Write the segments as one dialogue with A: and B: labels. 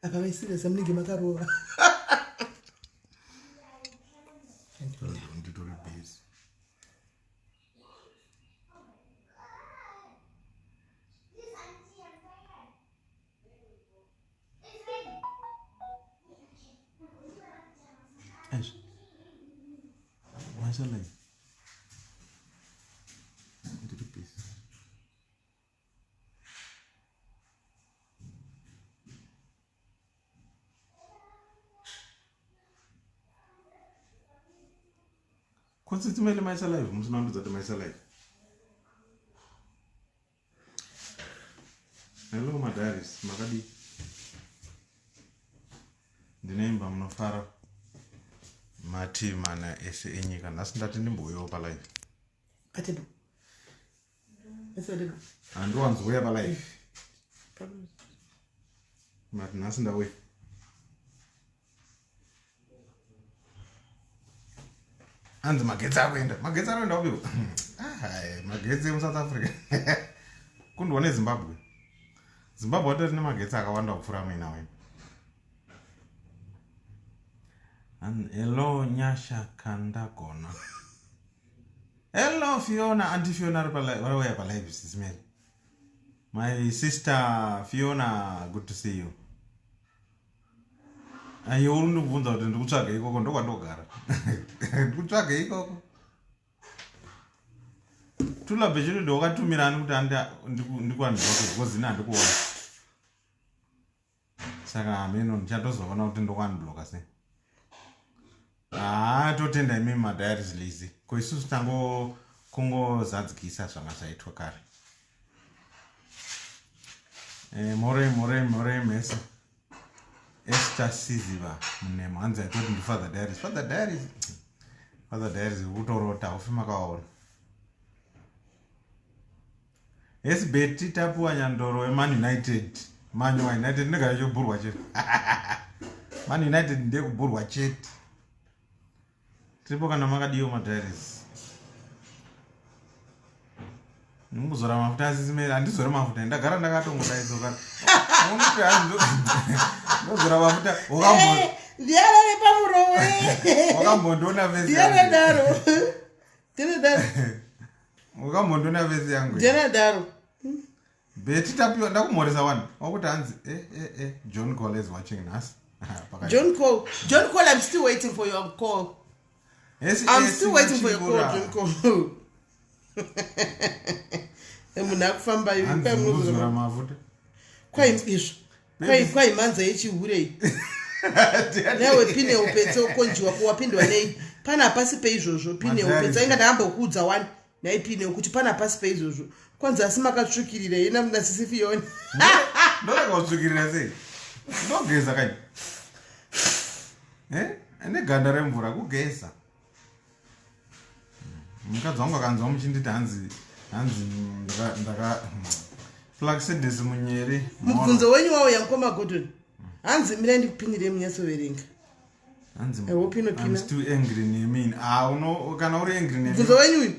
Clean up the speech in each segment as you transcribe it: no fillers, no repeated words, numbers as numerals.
A: Apa vaisiresa munenge makarova.
B: Nditori busy. Eish. Maisa live. Ndiri busy. Consistency maisa live musina kundiudza kuti maisa live. Hello madiaries, makadii? Ndinoimba munofara mativi mana ese enyika. Nhasi ndati ndimbouyawo palive.
A: Atebo.
B: Handiwanzouya palive. Mati nhasi ndauya. Hanzi magetsi akuenda. Magetsi anoenda kupi? Ah, magetsi emuSouth Africa. Kundione Zimbabwe. Zimbabwe watori nemagetsi akawanda kupfuura muina wenu. Hello Nyasha Kandagona. Hello Fiona, Auntie Fiona ari palive sis Mary. My sister Fiona, good to see you. Ayo uri ndikubvunza kuti ndikutsvaga ikoko ndokwandogara. Ndikutsvaga ikoko. Tula bechiri ndowakatumira ani kuti ndikuandibloke because ini handikuona. Saka hameno ndichatozoona kuti ndokuandibloka sei. Haa totenda imimi madiaries Lizzy. Ko isusu tango kungozadzikisa zvanga zvaitwa kare. Eh, more more more mese. Esther Siziva munemo hanzi I thought ndi Father Diaries. Father Diaries. Father Diaries kutorota ufi makaona. Yes Betty tapuwa nyandoro weMan United. Man United ndinogara choburwa chete. Man United ndekuburwa chete. Tiripo kana makadiwo madiaries. Ndikuzora mafuta asisi handizore mafuta ndagara ndakatongodaidzo kana. Unoti hanzi ndozora mafuta wakambo
A: eh, Ndiana nepamuromo.
B: Wakambondiona vese.
A: Ndiana daro. Ndiana daro.
B: Wakambondiona vese yangu.
A: Ndiana daro.
B: Betty tapiwa ndakumhoresa wani wakuti hanzi eh eh eh John Cole is watching nhasi.
A: John Cole. John Cole I'm still waiting for your call.
B: Yes,
A: I'm
B: yes,
A: still waiting for your call John Cole. Munhu akufamba ivi
B: kwai mafuta.
A: Kwai izvo. Kwai kwai mhanza yechihure iyi. Newe pine upetse ukonjiwa kuwapindwa nei. Pana hapasi peizvozvo pine upetse inga ndakambokuudza wani. Nhai Pine kuti pana pasi peizvozvo kwanzi asi makatsvukirira here nasisi Fiona.
B: Ndorega kutsvukirira sei? Ndogeza kai. Eh? Ane ganda remvura kugeza. Mukadzi wangu akanzwa muchinditi hanzi hanzi ndaka ndaka Flaxidis Munyeri.
A: Mubvunzo wenyu wauya mukoma Gordon. Hanzi mirai ndikupindirei munyatsoverenga.
B: Hanzi
A: I hope inopina.
B: I'm still angry nemi. Ah, uno kana uri angry nemi.
A: Mubvunzo wenyu uyu.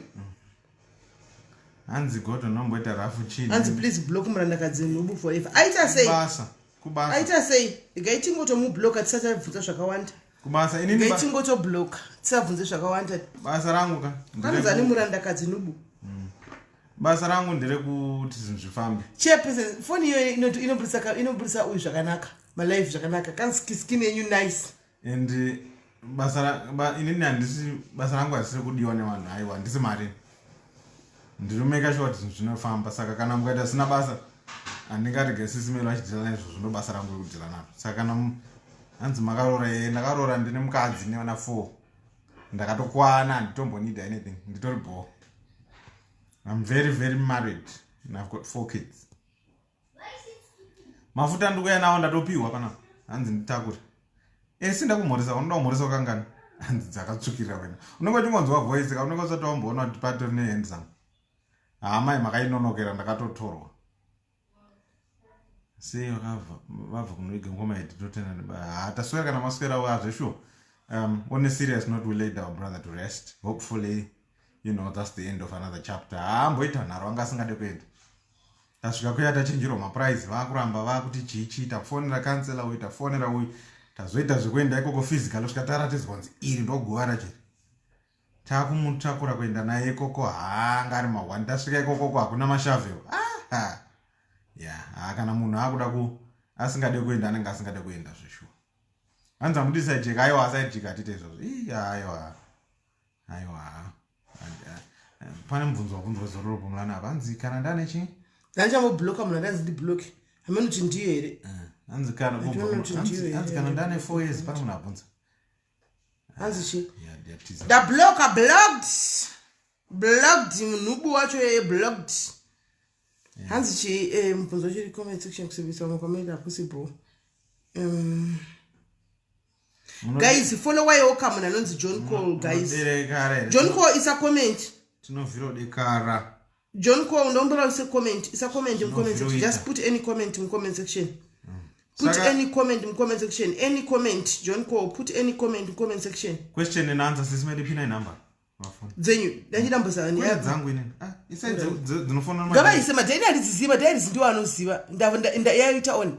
B: Hanzi Gordon nomboita rafu chii?
A: Hanzi please block murandakadzi nhubu forever. Aita sei?
B: Kubasa. Kubasa.
A: Aita sei? Regai tingotomubloka tisati tabvunza zvakawanda.
B: Kubasa inini.
A: Regai tingotobloka tisabvunze zvakawanda.
B: Basa rangu ka.
A: Hanzi ani murandakadzi nhubu.
B: Basa rangu nderekuti zvinhu zvifambe.
A: Chairperson, foni iyoyo inobudisa inobudisa uyu zvakanaka. Malive zvakanaka. Kanzi skin yenyu nice.
B: And eh, basa ba, inini handisi basa rangu harisi rekudiwa nevanhu aiwa handisi mari. Ndinomeka sure kuti zvinhu zvinofamba saka kana mukaita zvisina basa handingarege sisi melo achidhila naizvozvo ndo basa rangu rekudhila naro. Saka kana hanzi makaroora eh, ndakaroora ndine mukadzi nevana 4 ndakatokwana handitombonida anything nditori bho. I'm very very married and I've got 4 kids. Mafuta ndikuya nawo ndatopiwa pana hanzi nditakure. Esi ndakumhoresa unoda kumhoresa wakangani hanzi dzakatsvukirira wena. Unenge uchingonzwa voice ka unenge usati wamboona kuti patori nehandsome. Haa mai makainonokera ndakatotorwa. Sei vakabva vabva kunoiga ngoma yedu totenda haa taswera kana maswera wazveshuwa. On a serious note we laid our brother to rest. Hopefully you know that's the end of another chapter. Haamboita nharo anga asingade kuenda. Tasvika kuya tachinjirwa maprice, vakuramba vakuti chii chii. Tafonera kansela uyu, tafonera uyu, tazoita zvekuenda ikoko physical, kusvika taratidzwa kunzi iri ndoguva rachiri. Takumutakura kuenda naye ikoko, haanga ari mahwani. Tasvika ikokoko hakuna mashovel. Ah, ya ha, kana munhu akuda ku asingade kuenda, anenge asingade kuenda zveshuwa. Hanzi hamudi side chick. Aiwa, side chick hatiite izvozvo. Ii, aiwa, aiwa. Pane mubvunzo wabvunzwa zororo pomulana apa, hanzi kana ndane chi
A: Ndandichamboblocka munhu andanzi ndiblocke, hamene kuti ndiyo here.
B: Hanzi kana
A: I don't know kuti ndiyo
B: hanzi
A: here.
B: Kana ndane 4 years, pane munhu abvunza.
A: Hanzi chi?
B: Yatiza.
A: Ndablocka, blocked, blocked, nhubu wacho yeye blocked. Hanzi chi? Mubvunzo chiri comment section, kusevisa macomment hakusibo. Guys, followaiwo kamunhu anonzi John Cole, guys.
B: Munoderekara.
A: John Cole, isa comment.
B: Tinovhirodekara.
A: John Cole, ndombora use comment, isa comment mucomment section.
B: Tinovhiroita.
A: Just put any comment mucomment section. Put any comment mucomment section, any comment. John Cole, put any comment mucomment section.
B: Question and answer. Sisi Medi, pina inumber mafoni.
A: Dzenyu ndachidambozana.
B: Kwete dzangu inini. Ah, isai dzinofona.
A: Ngavaise madiary, handidziziva madiaries, ndiwo anoziva. Yaita on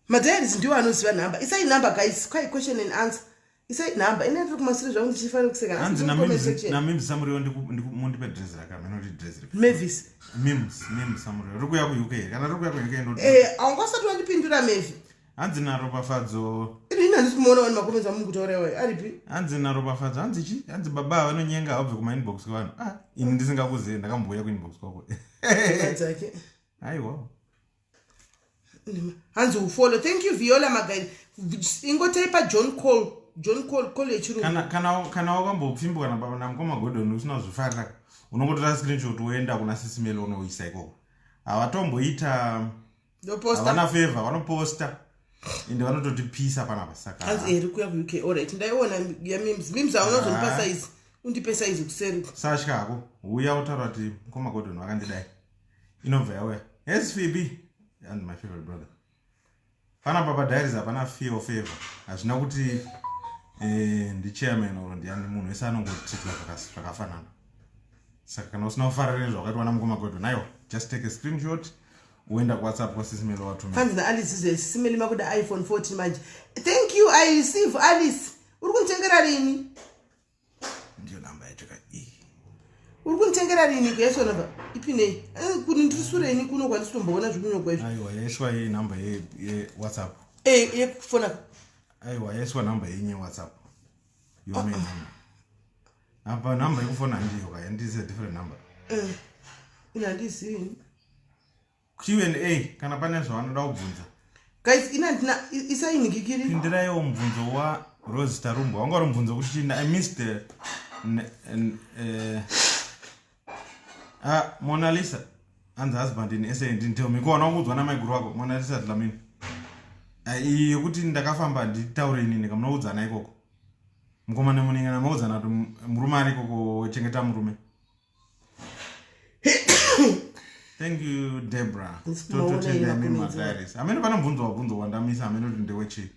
A: madiaries, ndiwo anoziva nhamba. Isai nhamba, guys. Kwai question and answer, isai nhamba. Ine ndiri kumasure zvangu ndichifanira kuseka.
B: Hanzi
A: Comment section.
B: Namimsi Samuriwo, mundipe dress raka menoti dress ripi?
A: Mavis.
B: Mims Samuriwo, riri kuuya kuUK here? Kana riri kuuya kuUK ndo
A: Haungasati wandipindura, Mevi.
B: Hanzi naRopafadzo.
A: Ini handisi kumuona wani macomments amungu kutaura iwayo aripi.
B: Hanzi naRopafadzo, hanzi chi, hanzi baba vanonyenga havabve kumainbox kwevanhu. Ah, ini ndisingakuzivi, ndakambouya kuinbox kwako.
A: Dzake.
B: Aiwa.
A: Hanzi ufollow. Thank you, Viola Magairi. Ingotaipa John Cole, John Cole, call yechirungu.
B: Kana wakambopfimbwa namukoma Godon usina kuzvifarira, unongotora screenshot woenda kuna Sisimelo, unoisa ikoko. Havatomboita
A: Ndoposta.
B: Havana favor, vanoposta ende vanototipisa panapa, saka
A: Hanzi eri kuya kuUK. Alright, ndaiona yamims. Mims, haunozondipa size, undipe size kuseri.
B: Satya hako, uya utaura kuti mukoma Godon vakandidai, inobva yauya. Yes, Phoebe and my favorite brother. Panapa padiaries hapana fear of favor, hazvina kuti ndichairman or ndiani, munhu wese anongotitwa zvakafanana. Saka kana usina kufarira nezvakaitwa namukoma Godon, aiwa, just take a screenshot uenda kuWhatsApp kwasisimelo watumira.
A: Hanzi naAlice, zesisimeli makuda iPhone 14 manje. Thank you, I receive. Alice, uri kunditengera rini?
B: Ndiyo namba yacho ka iyi.
A: Uri kunditengera rini? Kuyaiswa namba ipi nei? Kuti ndiri sureni kuno kwandisitomboona zvekunyogwa izvi.
B: Aiwa, yaiswa iyi namba yeWhatsApp.
A: Yekufona.
B: Aiwa, yaiswa namba yenyu yeWhatsApp, your main number apa. Namba yekufona handiyo ka, handisi, a different number.
A: Ine handizivi.
B: Q&A, kana pane zvavanoda kubvunza.
A: Guys, ine handina, isai nhikikiri.
B: Pindiraiwo mubvunzo waRose Tarumbwa. Wanga uri mubvunzo kuti chii? I missed the ah, Mona Lisa hanzi husband in SA didn't tell me. Kuwana kuudzwa namaiguru wako, Mona Lisa Dlamini. Ah, iyi yekuti ndakafamba nditaure inini, kamunoudzana ikoko mukoma nemuningana, maudzana kuti murume ari ikoko, chengeta murume. Thank you, Debra.
A: Ndisi kumaona.
B: Tototenda
A: Ina
B: imi
A: comments.
B: Madiaries, hamene pane mubvunzo wabvunzo wandamisa, hamene kuti ndewechii.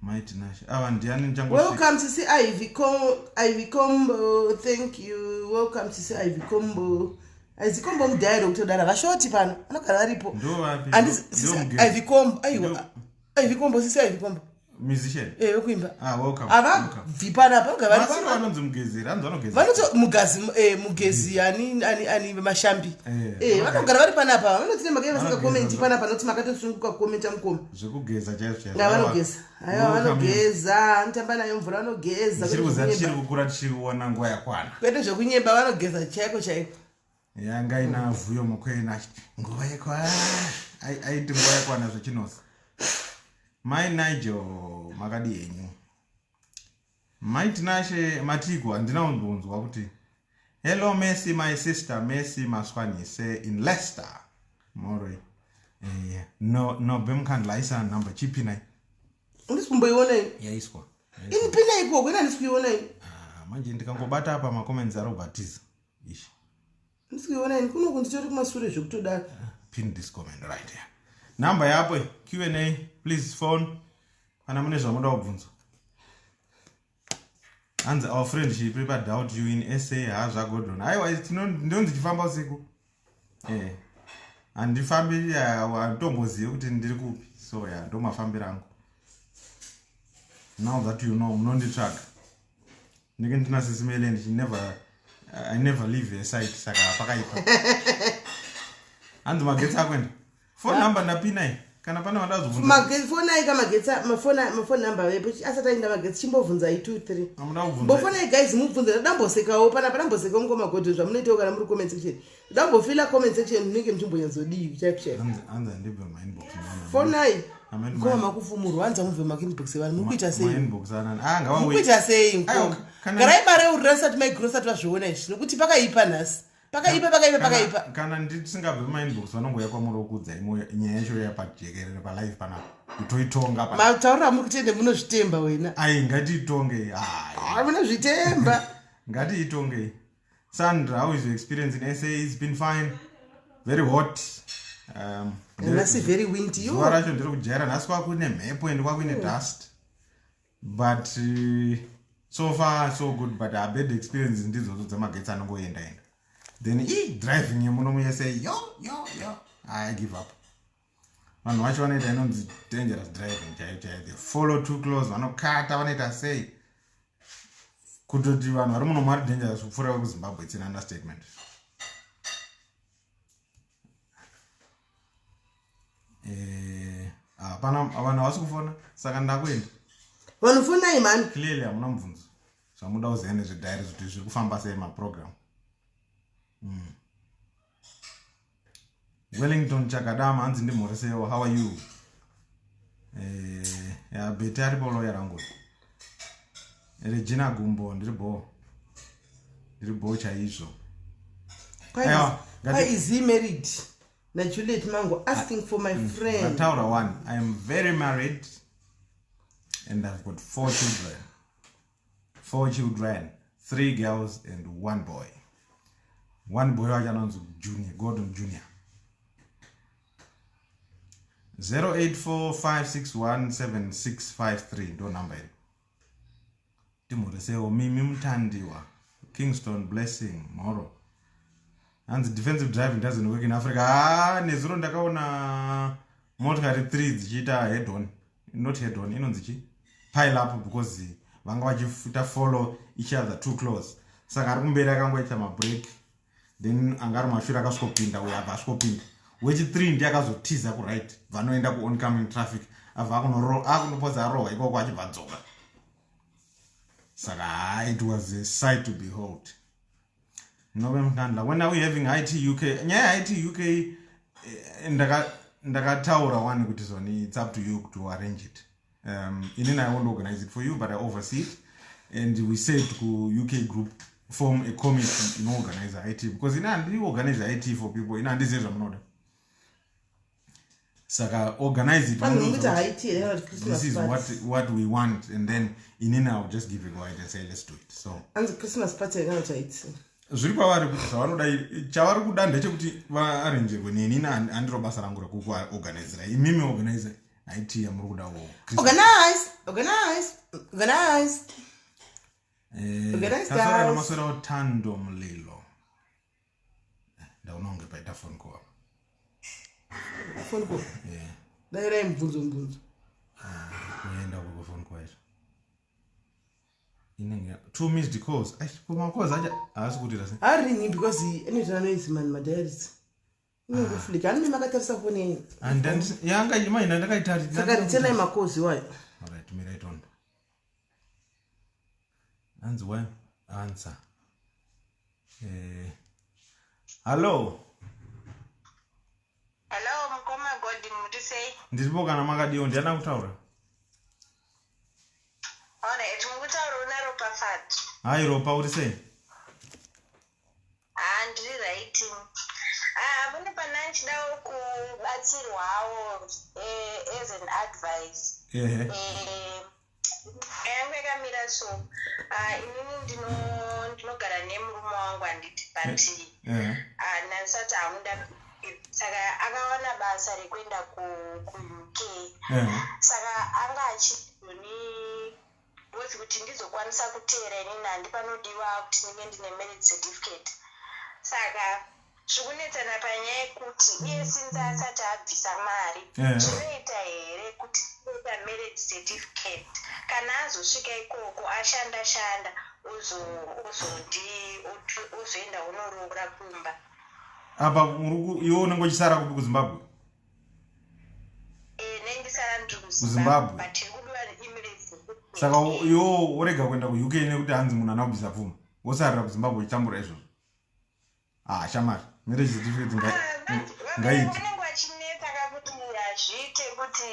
B: Mighty Nash, ava ndiani? Ndichangosvika.
A: Welcome, Sisi Ivy, Ivy Combo. Thank you. Welcome, Sisi Ivy Combo. Ivy Combo mudiary kutodara vashoti pano anogara varipo.
B: Ndo vapi?
A: Handisi
B: Ndo
A: Sisi
B: mugezi.
A: Ivy Combo, aiwa. Ivy Combo, Sisi Ivy Combo.
B: Musician.
A: Vekuimba.
B: Ah, welcome, welcome.
A: Havabvi panapa, vagara vari
B: Masiro
A: pano.
B: anonzi mugezeri, hanzi vanogeza.
A: Vanoti mugazi, mugezi ani Mashambi. Vanogara vari panapa, vanoti nemhaka yevasingakomenti panapa, noti makatosunguka kukomenta mukoma.
B: Zvekugeza chaizvo chaizvo.
A: Nga vanogeza, aiwa.
B: Welcome.
A: Vanogeza, anotamba nayo mvura, vanogeza.
B: Tichiri
A: Kwete
B: kuziva, tichiri
A: zvekunyemba.
B: kukura tichiona nguva yakwana.
A: Kwete zvekunyemba, vanogeza chaiko chaiko.
B: Yanga ina Vuyo Mokwena achiti nguva yakwana. Aiti nguva yakwana zvechinosi. Mai Nigel, makadi henyu? Mai Tinashe Matigo, handina kumbonzwa kuti hello. Messi, my sister Messi Maswanise in Leicester moroi. No, no, bemukhandla aisa nhamba chipi nai?
A: Handisi kumboiona ini.
B: Yaiswa.
A: Ini pina ikoko, ini handisi kuiona ini.
B: Ah, manje ndikangobata apa macomments arobhatiza ishi.
A: Handisi kuiona ini, kunoku nditori kumasure zvekutodaro.
B: Pin this comment right here, namba yapo. Q&A, please phone kana mune zvamunoda kubvunza. Hanzi our friend she prepared doubt you in SA ha zvaGordon. Aiwa ndinonzi chifamba usiku. Eh. Handifambi handitombozivi kuti ndiri kupi. So yeah, ndomafambiro angu. Now that you know munonditsvaga. Ndinge ndina sisi Mele and she never I never leave her side saka pakaipa. Hanzi magetsi akuenda. Phone number ndapina iyi. Kana pane vada kuzobvunza.
A: Phone aika magetsi mafone mafone number vepo asati aenda magetsi chimbobvunzai 2 3.
B: Amuda kubvunza.
A: Mbofonai guys mubvunze ndambosekawo pana panambosekawo mukoma Godwin zvamunoitawo kana muri comment section. Ndambofila comment section munenge muchimbonyatsodii chaiko chaiko.
B: Hanzi hanzi handibve ma inbox.
A: Fonai.
B: Amen.
A: Mukoma makufumurwa hanzi amubve ma inbox evanhu muri kuita sei?
B: Ma inbox anani. Ah ngawa
A: Muri kuita sei mukoma?
B: Aiwa, kana-
A: Garai mareurira risati maigrosa vazviona izvi nokuti pakaipa nhasi. Pakaipa pakaipa pakaipa.
B: Kana ndisingabve mumainbox vanongouya kwamuri okuudzai nyaya yacho yapajekerere palive panapa kutoitonga pa
A: Matauriro amuri kuita ende munozvitemba wena.
B: Ai ngatiitongei. Ai.
A: Ah munozvitemba.
B: Ngatiitongei. Sandra, how is your experience in SA? It's been fine. Very hot.
A: Nhasi very windy.
B: Zuva racho ndiri kujaira nhasi kwakuine mhepo and kwakuine dust. But so far so good, but a bad experience ndidzodzo dzemagetsi anongoenda enda. Then driving yemuno muSA yo yo yo I give up. Vanhu vacho vanoita inonzi dangerous driving chaiyo chaiyo. They follow too close, vanokata vanoita sei. Kutoti vanhu vari muno vari dangerous kupfuura vekuZimbabwe, it's an understatement. Hapana vanhu havasi kufona saka ndakuenda.
A: Vanhu fonai mani.
B: Clearly hamuna mubvunzo. Zvamuda kuziva nezvedhairy kuti zviri kufamba sei maprogram. Wellington Chakadama hanzi ndimhoresewo, how are you? Ya Betty aripo lawyer rangu. Regina Gumbo ndiri bo. Ndiri bo chaizvo. Aiwa,
A: Why is he married? Na Juliet Mango asking for my friend.
B: Ndataura one. I am very married and I've got 4 children. 4 children, 3 girls and 1 boy. 1 boy wacho anonzi Junior, Gordon Junior. 0845617653 ndo number iri. Timhoresewo Mimi Mutandiwa, Kingston Blessing Moro. Hanzi defensive driving doesn't work in Africa. Nezuro ndakaona motikari 3 dzichiita head on. Not head on, inonzi chi? Pile up because vanga vachiita follow each other too close. Saka ari kumberi akangoita mabreak. Then anga ari mashure akasvikopinda, uyo abva asvikopinda. Wechi 3 ndiye akazotiza ku right, vanoenda ku oncoming traffic. Abva akunopodza arohwa ikoko achibva adzoka. Saka it was a sight to behold. Nobe Mkandla, when are we having IT UK? Nyaya IT UK ndakataura one kuti zoni it's up to you to arrange it. Inini I won't organize it for you, but I oversee it. And we said to UK group form a committee in organize IT because ina handi organize IT for people, ina handizivi zvamunoda. Saka organize it.
A: Vanhu vanoita IT here kana kuti Christmas
B: This is
A: party?
B: what we want, and then inini I will just give a go ahead and say let's do it. So
A: Anzi Christmas party here kana kuti IT?
B: Zviri kwavari kuti zvavanoda, chavari kuda ndechekuti vaarrangerwe neni, ini handiro basa rangu rekukuorganizira. Imimi organize IT yamuri kuda wo.
A: Organize, organize, organize. Organize,
B: Taswera
A: guys.
B: namaswera otando mlilo. Ndaona unge paita phone call.
A: Phone call?
B: Yeah.
A: Dairai mubvunzo mubvunzo.
B: Kuenda uko phone call yacho. Inenge 2 missed calls. Ai, kuma calls acha haasi kuitira sei?
A: Haringi because anoita noise man madiaries. Inenge flick. Ani makatarisa phone yenyu.
B: And then yanga maina ndakaitarisa.
A: Saka ritsenai makozi wayo.
B: All right, mira it on. Hanzi why answer. Hello.
C: Hello, mukoma Godwin, muri sei?
B: Ndiripo kana makadiwo, ndiana kutaura?
C: Alright, mukutaura una Ropafadzo.
B: Hi Ropa, uri sei?
C: Ndiri right. Mune pana ndichidawo kubatsirwawo as an advice. Yangu yakamira so. Inini ndinogara nemurume wangu handiti, but ndandisati hamuda, saka akawana basa rekuenda ku UK. Saka anga achizoni Because kuti ndizokwanisa kuteera inini handi panodiwa kuti ndinge ndine marriage certificate. Saka zvikunetsana panyaya yekuti iye since asati abvisa mari, zvinoita here kuti ita marriage certificate kana azosvika ikoko ashanda shanda, ozodi ozoenda unoroora kumba?
B: Apa iwe unenge uchisara kupi, kuZimbabwe?
C: Nendisara ndiri
B: kuZimbabwe.
C: But tiri kudiwa nemarriage certificate.
B: Saka iwo worega kuenda kuUK nekuti hanzi munhu ana kubvisa pfuma, wosarira kuZimbabwe uchitambura izvozvo? Ah, shamari, marriage certificate ngaiti.
C: Vanenge vachinetsa kakuti hazviite kuti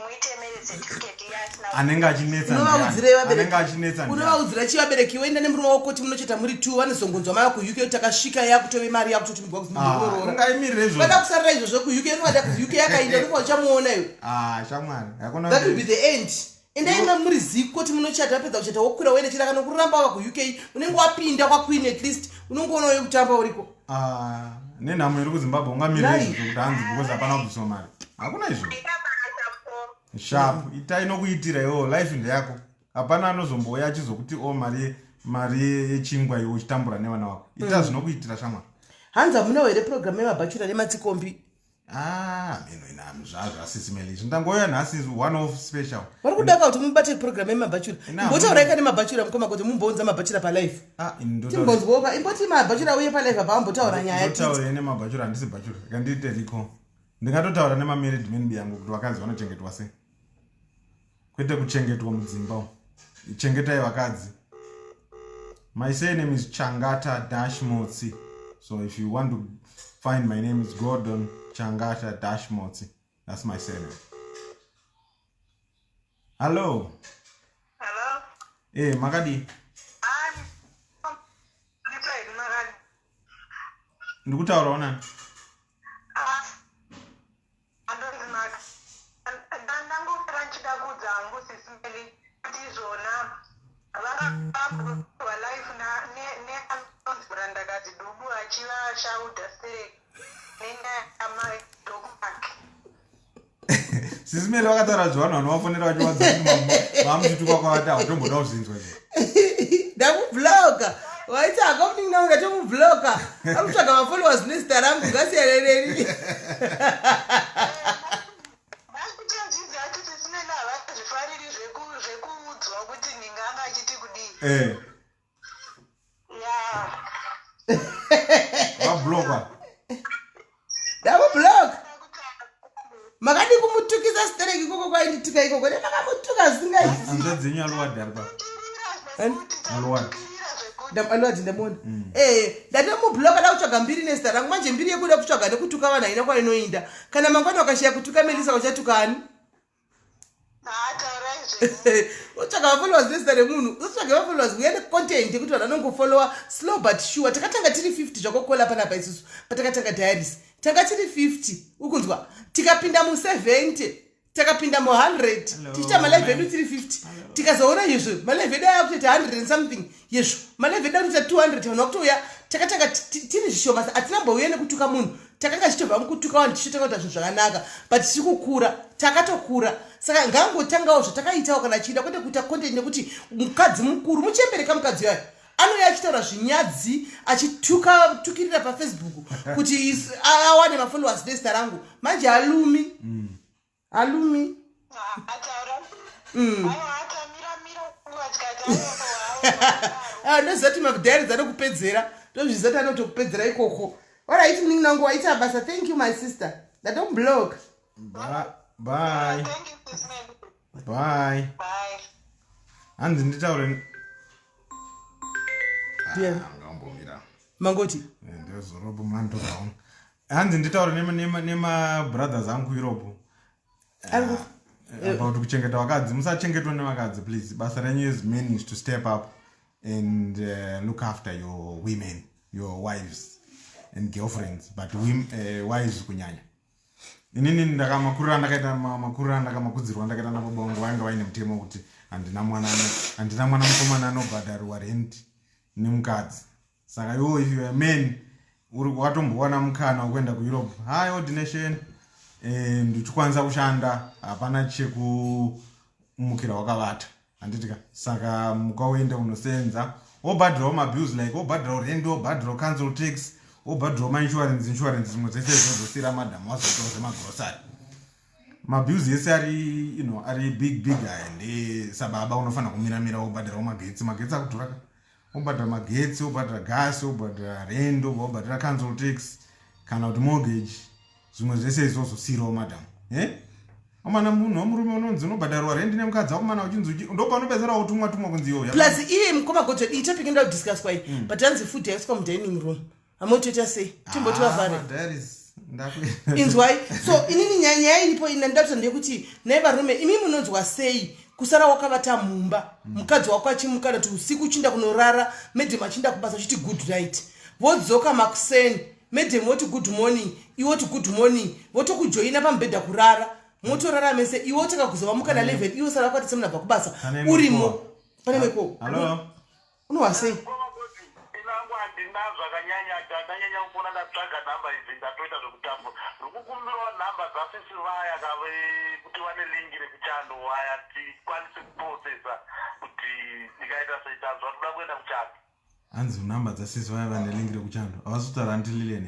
C: muite marriage certificate iye asina.
B: Anenge achinetsa
A: Unovaudzirei
B: ndiani?
A: vabereki?
B: Anenge achinetsa ndiani?
A: Unovaudzira chi vabereki? Woenda nemurume wako kuti munocheta muri two, vanozongonzwa mava kuUK kuti takasvika, yakutove mari yakutotumirwa
B: Ah,
A: kuZimbabwe.
B: Ungaimirire
A: Vada
B: izvozvo.
A: kusarira izvozvo kuUK, unovada kuUK yakainda, unenge uchamuona iwe.
B: Ah, shamwari, hakuna.
A: That will be the end. Endai muri ziko kuti munochata, wapedza kuchata wokwira uende chira. Kana kuramba wava kuUK, unenge wapinda kwaQueen, at least unongoonawo yekutamba uriko.
B: Ah, nenhamo iri kuZimbabwe, ungamirire
A: Nai.
B: izvozvo kuti hanzi because hapana kubviswa mari? Hakuna izvozvo.
C: Ita basa.
B: Sharp, itai nokuitira iwo. Life ndeyako, hapana anozombouya achizokuti o mari yechingwa, iwe uchitambura nevana vako. Ita zvinokuitira, shamwari.
A: Hanzi hamunawo here programu yemabhachura nematsikombi?
B: Ah, meno inami zvazvasisimeli izvi. Ndangoya nhasi one off special.
A: Vari kudaka kuti mubate programu yemabhachura.
B: Ina,
A: Imbotauraika nemabhachura, mukoma, kuti mumbounza mabhachura palife.
B: Ah, ini
A: Timbonzwoka, imboti mabhachura auye palife apa ambotaura nyaya.
B: Ndotaura nemabhachura, handisi bhachura. Kandiite riko, ndingatotaura nemamarried men yangu kuti vakadzi vanochengetwa sei, kwete kuchengetwa mudzimba umu. Chengetai vakadzi. My surname is Changata dash Motsi, so if you want to find my name is Gordon Changata dash Motsi. That's my surname. Hello.
C: Hello.
B: Makadi?
C: Ndiprai makadi?
B: Ndikutaurawo nani?
C: Andonzi Maka. Ndangofara ndichida kuudza hangu Sisimeli kuti izvona vakapwa life neanonzi Murandakadzi Dubu achivashaudha stereki nenyaya yamadokumak.
B: Sisimeli vakataura zvevanhu vanovafonera vachiwadza kuti vamuchituka kwavati hautomboda kuzvinzwa izvo.
A: Ndamubloka, waiti akamunin'ina wangu, ndatomubloka. Ari kutsvaga mafollowers nezita rangu, ngasiyarereri.
C: Vakutozvidza kuti Sisimeli havazvifariri zvekuudzwa kuti ninga anga achiti kudii. Ya.
B: Vabloka.
A: Ndamubloka. Makadi kumutukisa stereki ikoko kwaindituka ikoko, nemakamutuka zvisingaiti.
B: Hanzvadzi yenyu Aluwadi ari pa Aluwadi.
A: Aluwadi ndamuona. Ndatomubloka. Da kutsvaga mbiri nezita rangu manje, mbiri yekuda kutsvaga nekutuka vanhu haina kwainoinda. Kana mangwana ukashiya kutuka Melisa, uchatuka ani?
C: Taurai zvenyu.
A: Utsvaga mafollowers nezita remunhu, utsvaga mafollowers, uya necontent yekuti vanhu vanongofollowa slow but sure. Takatanga tiri 50 zvakokola panapa isusu. Patakatanga diaries tanga tiri 50, ukunzwa? Tikapinda mu70, takapinda mu100.
B: Hello,
A: Tichiita malive edu
B: man.
A: tiri 50, tikazoona izvo malive edu aya kutoita 100 and something yezvo, malive edu akutoita 200, vanhu vakutouya. Takatanga tiri zvishoma, hatina mbouya nekutuka munhu. Takanga tichitobva mukutuka vanhu, tichitanga kuita zvinhu zvakanaka, but tiri kukura, takatokura. Saka ngangotangawo zvatakaitawo kana achida, kwete kuita content nekuti mukadzi mukuru muchembereka. Mukadzi yayo anouya achitaura zvinyadzi, achituka tukirira paFacebook kuti awane mafollowers nezita rangu. Manje alumi alumi.
C: Ataura. Aiwa, atamiramira tikati aiwa.
A: Ah, ndoziva kuti madiaries anokupedzera, ndozviziva kuti anotokupedzera ikoko. Alright, munin'ina wangu, waita basa. Thank you, my sister. Ndatomublock.
B: Bye. Bye.
C: Thank you, Sis Mary.
B: Bye.
C: Bye.
B: Hanzi nditaure.
A: Yeah.
B: Ah, ngambomira.
A: Mangoti.
B: Ndezoropo mandogaona. Hanzi nditaure nemabrothers angu kuEurope about kuchengeta vakadzi. Musachengetwa nevakadzi, please. Basa renyu as men is to step up and look after your women, your wives and girlfriends, but wives kunyanya. Inini ndakamakurira, ndakaita makuriro andakamakudzirwa, ndakaita nababa vangu, vainge vaine mutemo wekuti handina mwana mukomana anobhadharirwa rent nemukadzi. Saka iwo, if you are a man, uri watombowana mukana wekuenda kuEurope, hi ordination, and uchikwanisa kushanda, hapana chekumukira wakavata. Handitika saka muka uende unosenza wobhadhirawo mabills like wobhadhirawo rent, wobhadhirawo council tax, wobhadhirawo mainsurance, insurance, zvimwe zvese izvozvo. Madam wazoitawo zvemagrosary, mabills ese ari ari big big aya. Ndesababa unofanira kumiramira, wobhadhirawo magetsi. Magetsi akudhura ka. Wobhadhara magetsi, wobhadhara gas, wobhadhara rent, wobva wobhadhara council tax kana kuti mortgage, zvimwe zvese izvozvo siyirawo madam. E omana, munhu wemurume unonzi unobhadharwa rendi nemukadzi wako mana uchinzi ndopaunopedzera utumwa tumwa kunzi iyo.
A: Plus iye mukoma Godwin, iyi topic inoda kudiscusswa iyi. But hanzi food yaiswa mudining room, hamotoita sei? Timboti vavhare.
B: Ah, madiaries,
A: Inzwai, so inini nyaya iripo ina ndinoda ndeyekuti nai varume, imi munonzwa sei kusara wakavata mumba, mukadzi wako achimuka kuti usiku uchiinda kunorara, madam achiinda kubasa, uchiti good night, vodzoka makuseni, madam voti good morning, iwe woti good morning, votokujoina pamubhedha kurara, motorara mese, iwe wotanga kuzova muka na11, iwe sara wakati semunhu abva kubasa?
B: Pane
A: Urimo pane meko.
B: Hallo.
A: Unowa sei?
D: Inangu handina zvakanyanya, ndanyanya kufona, ndatsvaga nhamba idzi, ndatoita zvekutambura. Ndikukumbirawo nhamba dzasisi vaya kave kuti vane link rekuchando vaya, tikwanise kuprocessa kuti ndikaita sei. Tanzwa toda kuenda kuchando.
B: Hanzi nhamba dzasisi vaya vane link rekuchando, havasi kutaura anti Lilian.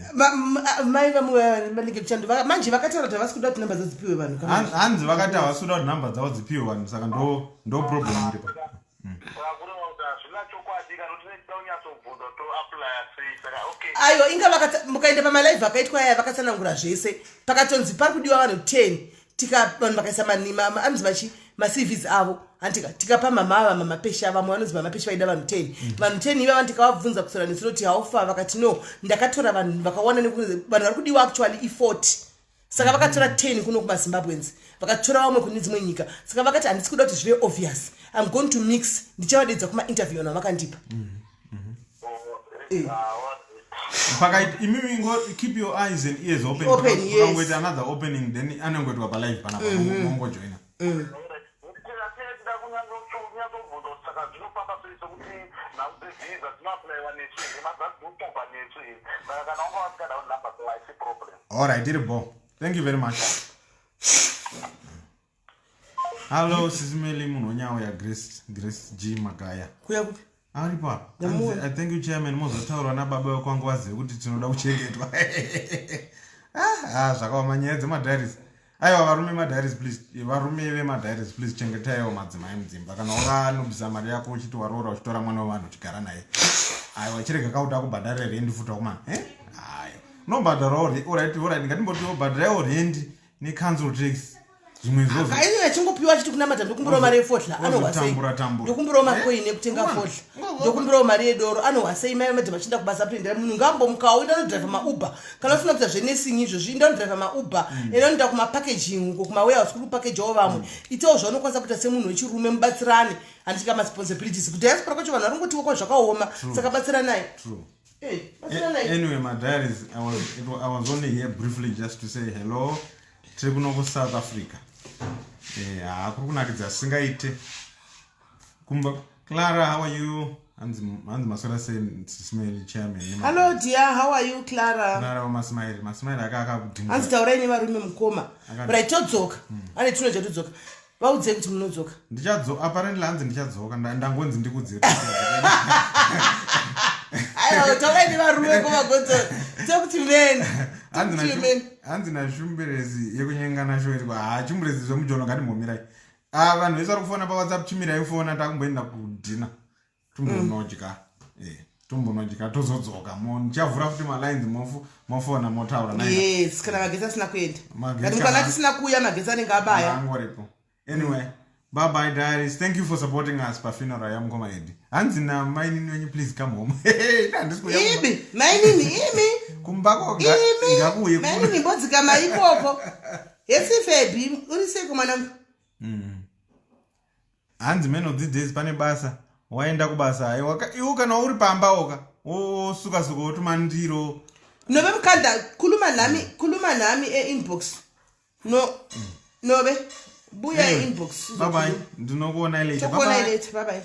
A: Mai vamwe vanenge kuchando manje vakataura kuti havasi kuda kuti nhamba dzadzipiwe vanhu.
B: Hanzi vakati havasi kuda kuti nhamba dzavo dzipiwe vanhu, saka ndo problem iripo.
D: Kureva kuti hazvina chokwadi kana kuti tinechida kunyatsobvunza toapplya sei, saka okay.
A: Aiwa, inga mukaenda pamalive akaitwa aya, vakatsanangura zvese. Pakatonzi pari kudiwa vanhu 10, tika vanhu vakaisa anonzi machi maCVs avo, handika tikapa mama ava, mamapesha, vamwe vanonzi mamapesha, vaida vanhu 10. Vanhu 10 ivava tikavabvunza kusora nesinoti haufa, vakati no, ndakatora vanhu vakawana vanhu vari kudiwa actually i40. Saka vakatora 10 kuno kumaZimbabweans, vakatora vamwe kune dzimwe nyika. Saka vakati handisi kuda kuti zvive obvious, I'm going to mix, ndichavadedza kumainterview vanhu vavakandipa.
B: Pakaita imimi ingo keep your eyes and ears open.
A: Open, yes.
B: Pakangoita another opening, then anongoitwa palive panapa, mongojoina.
D: Tinoda kunyatsobvunza kuti saka zvinofamba sei, sekuti nhau dzevhisa dzinoapplyiwa nesu here, madzadzinotsvagwa nesu here? Saka kana wanga vasingada kuti nhamba dzavo, haisi problem.
B: Alright, iri bo. Thank you very much. Hallo sisimeli, munhu wenyawo yaGrace, Grace G Magaya.
A: Kuya kupi?
B: Aripo apa.
A: Ndamuona.
B: Hanzi, "Thank you chairman, mozotaura nababa vekwangu vazive kuti tinoda kuchengetwa." Ah, zvakaoma nyaya dzemadiaries. Aiwa varume madiaries, please, varume vemadiaries, please chengetaiwo madzimai mudzimba. Kana wakanobvisa mari yako uchiti waroora, uchitora mwana wevanhu uchigara naye, aiwa, chirega kauti akubhadharire rendi futi wakumana. Eh, aiwa, unobhadharawo. Alright, ngatimboti ubhadharaiwo rendi necouncil tax, zvimwe izvozvo.
A: Aiyo achingopiwa achiti kunamata, ndokumbirawo mari yefodya, anohwa sei?
B: Ozotambura tambura.
A: Ndokumbirawo makoini ekutenga fodya, ndokumbirawo mari yedoro, anohwa sei? Mai madam achienda kubasa, kutoendera munhu ngambomukawo, enda nodhiraivha maUber kana usina kuita zvenursing izvozvi, enda nodhiraivha maUber, enda noenda kumapackaging uko, kumawarehouse kuri kupakejawo vamwe. Itawo zvaunokwanisa kuita semunhu wechirume, mubatsirane, handitika maresponsibilities kudiaspora kwacho vanhu vari kungotiwo zvakaoma, saka batsiranai.
B: True.
A: Eh, batsiranai.
B: Anyway, my diaries, I was only here briefly just to say hello. Tiri kuno kuSouth Africa. Eh, kuri kunakidza singaite. Kumba Clara, how are you? Hanzi maswera sei Sismail chairman.
A: Hello dear, how are you, Clara?
B: Clara Masmail, Masmail aka akakudhinga.
A: Hanzi taurai nevarume mukoma. Right, todzoka ane tinoja todzoka, vaudzei kuti munodzoka.
B: Ndichadzo, apparently hanzi ndichadzoka, ndangonzi ndikudzire.
A: Aiwa, taurai nevarume komagonzo, talk to men.
B: Hanzi
A: Talk to men.
B: Hanzi nashumberezi yekunyengana sho iri ha chumberezi zvemujono, ngatimbomirai. Ah, vanhu vese vari kufona paWhatsApp, chimirai fona, takumboenda kudhina, tombonodya. Eh, tombonodya, tozodzoka. Ndichavhura futi malines, mofona motaura naye.
A: Yes, kana magetsi asina kuenda.
B: Magetsi
A: Ngati mukana tisina kuuya, magetsi anenge abaya.
B: Angoripo. Anyway, bye bye diaries, thank you for supporting us pafuneral yamukoma Edi. Hanzi namainini wenyu, please come home. Handisi kuuya kumba.
A: Imi mainini, imi.
B: Kumbako
A: Imi
B: ngakuuye.
A: Mainini, mbodzikama ikoko. Hesifebi, uri seiko mwanangu?
B: Hanzi man of these days pane basa, waenda kubasa, aiwa, iwe kana uri pamba oka wosuka-suka, wotuma ndiro.
A: Nobe mkhanda, khuluma nami, khuluma nami e-inbox. No, nobe buya
B: Anyway,
A: e-inbox.
B: Bye bye, ndinokuonai later.
A: Tokuonai
B: Bye bye.
A: later, bye bye.